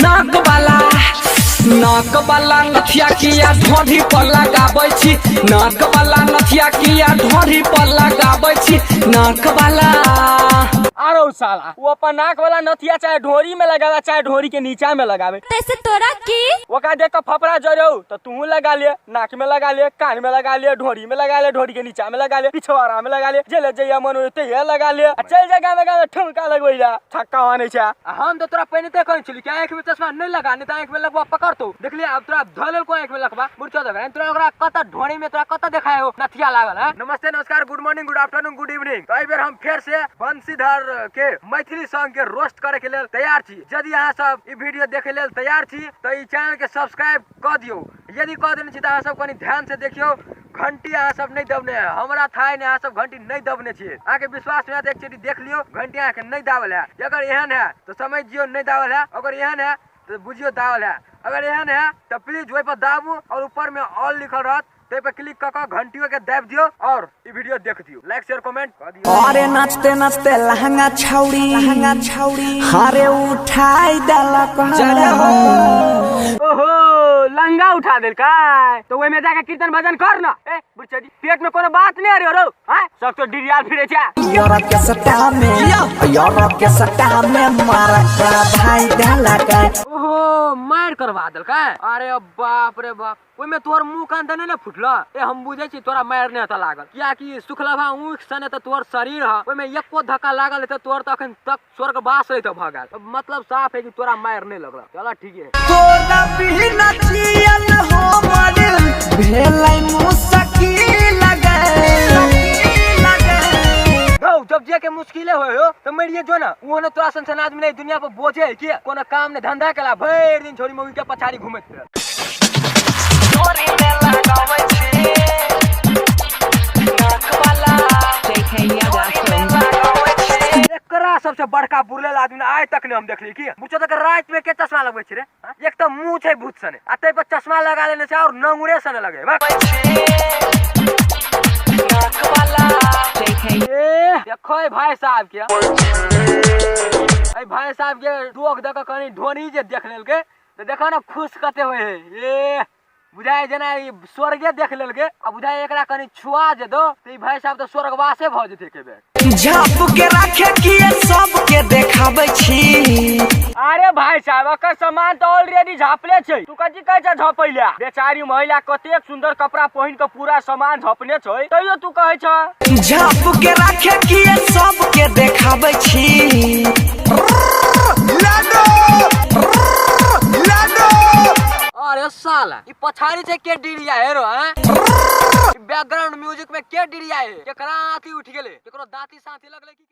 नाक वाला, नाक वाला नथिया किया ढोढ़ी पर लगाबै छी, नाक वाला नथिया किया ढोढ़ी पर लगाबै छी, नाक वाला। आरो साला वो अपन नाक वाला नथिया चाहे ढोरी में लगावे चाहे ढोरी के नीचा में लगावे, तैसे तोरा की? ओकरा देख के फफड़ा जरौ तो तू लगा ले, नाक में लगा ले, कान में लगा ले, ढोरी में लगा ले, ढोरी के नीचा में लगा ले, पिछवाड़ा में लगा ले, जेले जइया मन होय तहिया लगा ले, आ चल जा गामे गामे ठुमका लगबै जा, छक्का मानै छै। आ हम तो तोरा पहिने कहै छली कि आँखि में चश्मा नहीं लगा, नहीं तो आँखि में लगवा पकड़तो। देखलिए अब तोरा धऽ लेलको आँखि में लगवा, मुरचो दे तोरा ओकरा कत ढोरी में तोरा कत देखाय हो नथिया लागल है। नमस्ते नमस्कार, good morning, good afternoon, good evening. तो एहि बेर हम फेर से बंशीधर के मैथिली सॉन्ग के रोस्ट करे के लेल तैयार छी। यदि अहाँ सब ई वीडियो देखे लेल तैयार छी तो ई चैनल के सब्सक्राइब कऽ दियौ। यदि कऽ देने छी तऽ अहाँ सब कनि ध्यान से देखियौ, घंटी अहाँ सब नहीं दबने है, हमरा था नहीं अहाँ सब घंटी नहीं दबने छियै। अहाँके विश्वास नहीं है तऽ देख लियौ, घंटी अहाँके नहीं दाबल है। अगर एहन है तो समझ जियौ नहीं दाबल है, अगर एहन है तो बुझियौ दाबल है, अगर एहन है तो प्लीज ओहि पर दाबू और ऊपर में ऑल लिखल रहत ताहि पर क्लिक कऽ कऽ घंटियो के दाबि दियौ और ई वीडियो देख दियौ, लाइक शेयर कमेंट कऽ दियौ। अरे नाचते नाचते लहंगा छौड़ी, लहंगा छौड़ी हरे उठाई देलक। ओहो लहंगा उठा देलकै तो ओहिमे जाके कीर्तन भजन कर ना। ए बुढ़चरी पेट में कोनो बात नहीं अरे रौ, हां सब तो डिरियाल फिरे छै। यार के सट्टा में, यार के सट्टा में मार भाई देलक। ओहो मार करवा देलकै। अरे बाप रे बाप, ओहिमे तोहर मुँह कान तऽ नहि ने फुटल? ए हम बुझै छी तोरा मारि नहि हेतऽ लागल, कियाकि सुखलभा ऊख सने तऽ तोहर शरीर ह, ओहिमे एको धक्का लागल हेतै तोहर तऽ अखन तक स्वर्गवास रहितऽ भऽ गेल। मतलब साफ है कि तोरा मारि नहि लगल। चल ठीक है। तोरा बिना जियल हमर भेलै मुश्किल गै। हौ जब जे के मुश्किले होय हो तो मरिए जो ना, ओहो ने तोरा सन सन आदमी नहीं दुनिया पर बोझे है कि कोनो काम ने धंधा केला भरि दिन छोरी मौगी के पछाड़ी घुमैत फिरल। एकरा सबसे बड़का बुरलेल आदमी आइ तक नहीं हम देखली कि बुझो तक रात में के चश्मा लगबै छै रे, हाँ? एक तो मुंह छै भूत सने आ तै पर चश्मा लगा लेने छै और नंगुरे सने लगे। ए देखो भाई साहब के, ए भाई साहब के डोक दऽ के कनी ढोनी जे देख लेलकै तऽ देखो ने खुश कते होइ है। ए बुझाइ जेना ई स्वर्गे देख लेलकै, आ बुझाइ एकरा कनी छुआ जे दो तऽ ई भाई साहब तऽ स्वर्गवासे भऽ जेतै एके बेर। झाप के राखे किए सबके देखाबै छी। अरे भाई साहब एकर सामान तऽ ऑलरेडी झापले छै, तू कथी कहै छ झपैला? बेचारी महिला कतेक सुंदर कपड़ा पहिन के पूरा सामान झपने छै, तैयो तू कहै छ झाप के राखे किए सबके देखाबै छी। अरे साला ई पछाड़ी छै के डिरिया हेरो, हैं बैकग्राउंड म्यूजिक में के डिरिया है, केकरा आंखी उठ गेले, केकरो दांती साथी लगले की?